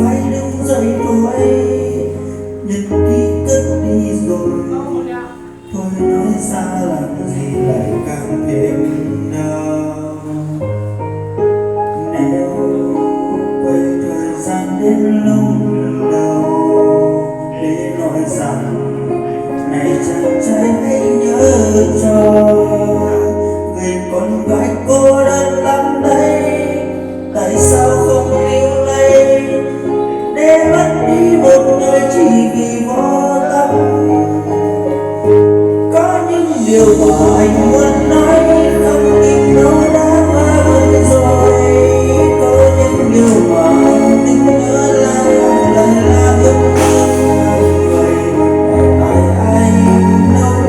Phải đứng dậy thôi, nhật ký cất đi rồi. Thôi nói xa làm gì lại càng thêm đau. Nếu quay thời gian đến lúc đầu, để nói rằng này chàng trai hãy nhớ cho người con gái cô đơn lắm đấy. Tại sao không níu lấy để mất đi một người chỉ vì vô tâm? Có những điều mà anh muốn nói, không kịp nói đã qua rồi. Có những điều mà anh từng nhớ là, là, là vẫn nhớ người. Tại anh đâu.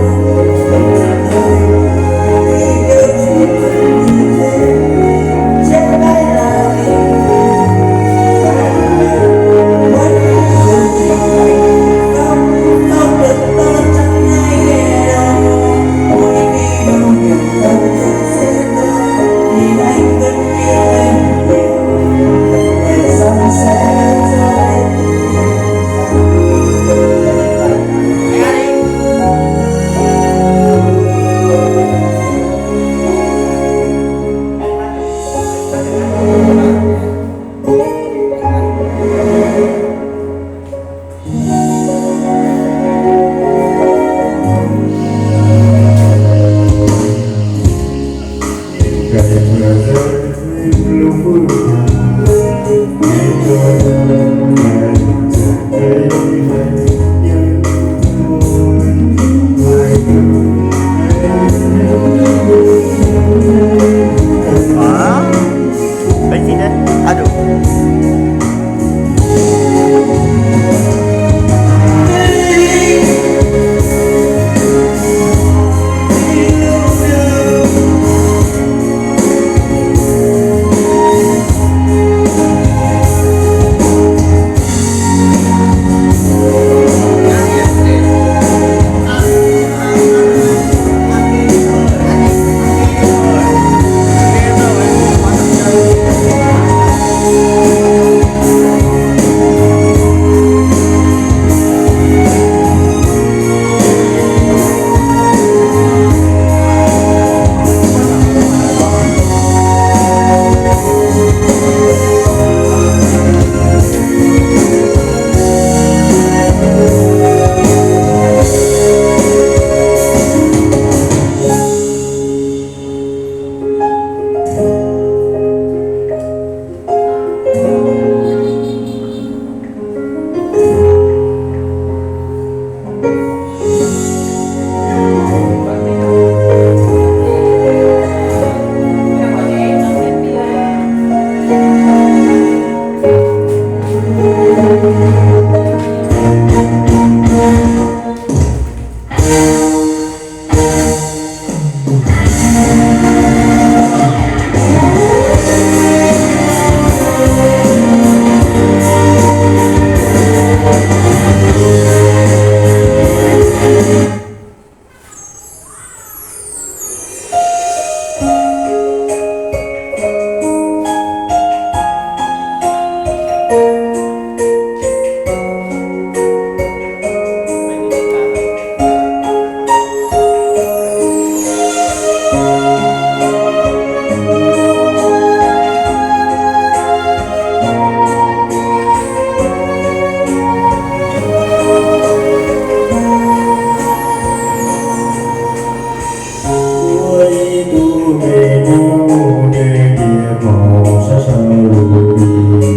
Ua ib tug me nyuam nws tias hmoov sab sab lus li,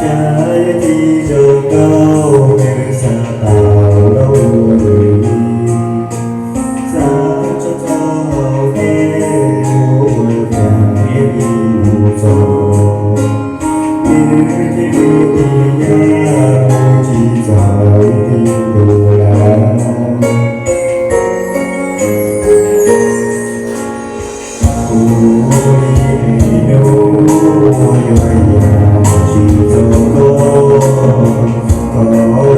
cas yog txiv zoo nkauj nws xav tau lawm li. Xav tso txog hauv kev hlub ua cas niaj ib mus txog, nws thiaj li tig yam mus tsis txog ib tug lawm. Kuv li me nyuam yuav yam tsis txaus los, koj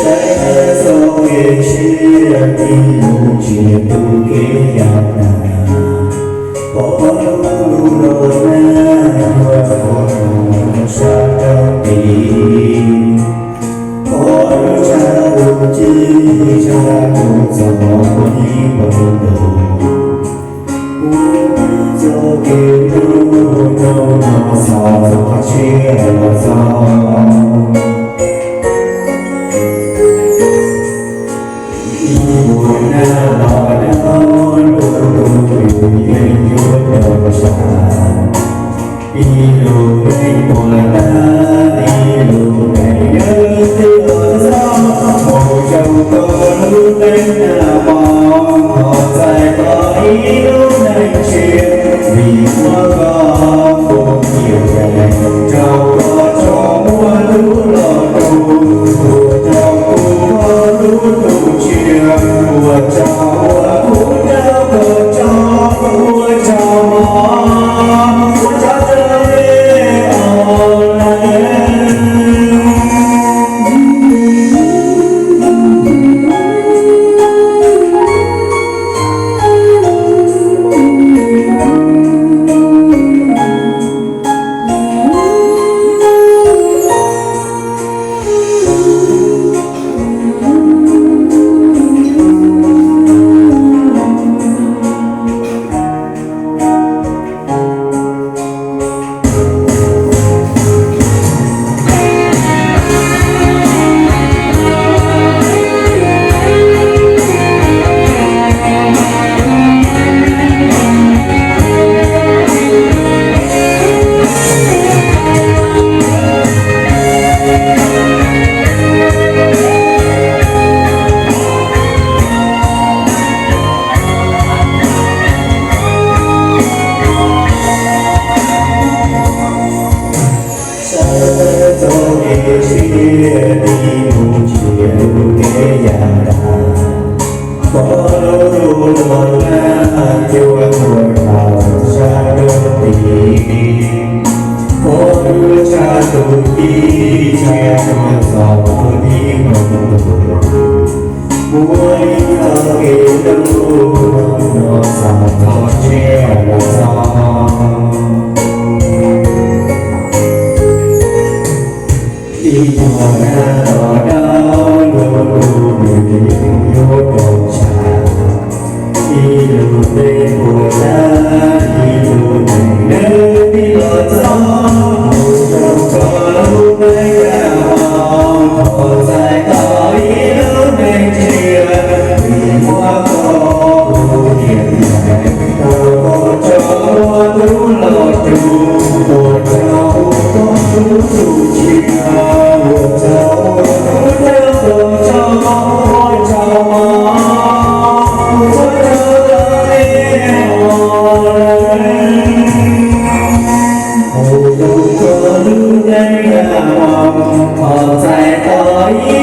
Saib txoj kev tshiab ib lub tsev tu kev yam nag, pom lub lub los nag yuav ua mus sab rau tid. Pom lub tshaj lub ci tshaj tus txom nyem npaum nkaus. Kuv txoj kev hlub hnub no xav txog tshiab los txog. Ib puas nag los nag, lub lub twg yeej yuav tau sab. Ib lub neej puas tag, ib lub neej yog twb los txog. Mus rau koj lub neej nag hmo, thov txais tau ib lub neej tshiab, vim muaj koj puag ntiaj teb, rau koj tso muag Pov lub lub luag nab cua tuaj rau sab roob tid, pov lub tshab tus tib tshav tuaj txog puag tim nroog tus, muaj ib txoj kev hlub no txog txog tsiaj los txog. Ib tug nab los dawb luag lug nws yuav rau tshaj, ib lub ntev puag ta, ib lub ntev nws tib los txog, mus rau koj lub neej yam hmo, thov txais tau ib lub neej tsiaj, vim muab koj ua niam tais, tau koj tso muab tub los rug, ua tsaug ua koj tub txuj cia, ua tsaug ua koj tub txuj tso, ua tsaug mog, ua tsaug rau nej os. Mus rau koj lub neej yam hmo, thov txais tau ib